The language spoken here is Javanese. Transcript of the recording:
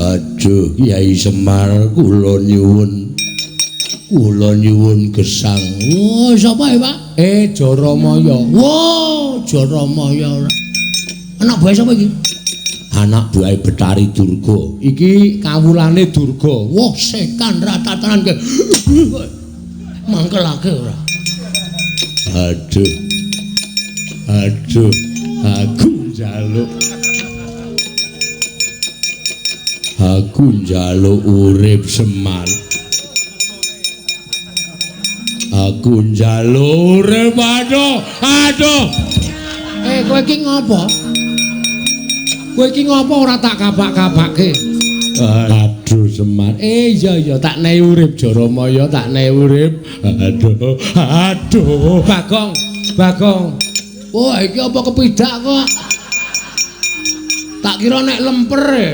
Aduh, Kyai Semar kula nyuwun. Kula nyuwun gesang. Wah, sapa ya, Pak? Jaramaya. Wah, Jaramaya ora. Anak buah sapa iki? Anak buahe Betari Durga. Iki kawulane Durga. Wah, setan ratatanan ke. Mangkelake ora. Aduh. Aduh, aku njaluk. Aku njaluk urip Semar. Aku njaluk urip. Aduh, aduh. Kowe iki ngopo? Kowe iki ngopo ora tak kabak-kabake? Aduh Semar. Iya iya tak nehi urip Jaramaya, tak nehi urip. Aduh, aduh. Bagong, Bagong. Wah, iki apa kepidak kok? Tak kira nek lemper.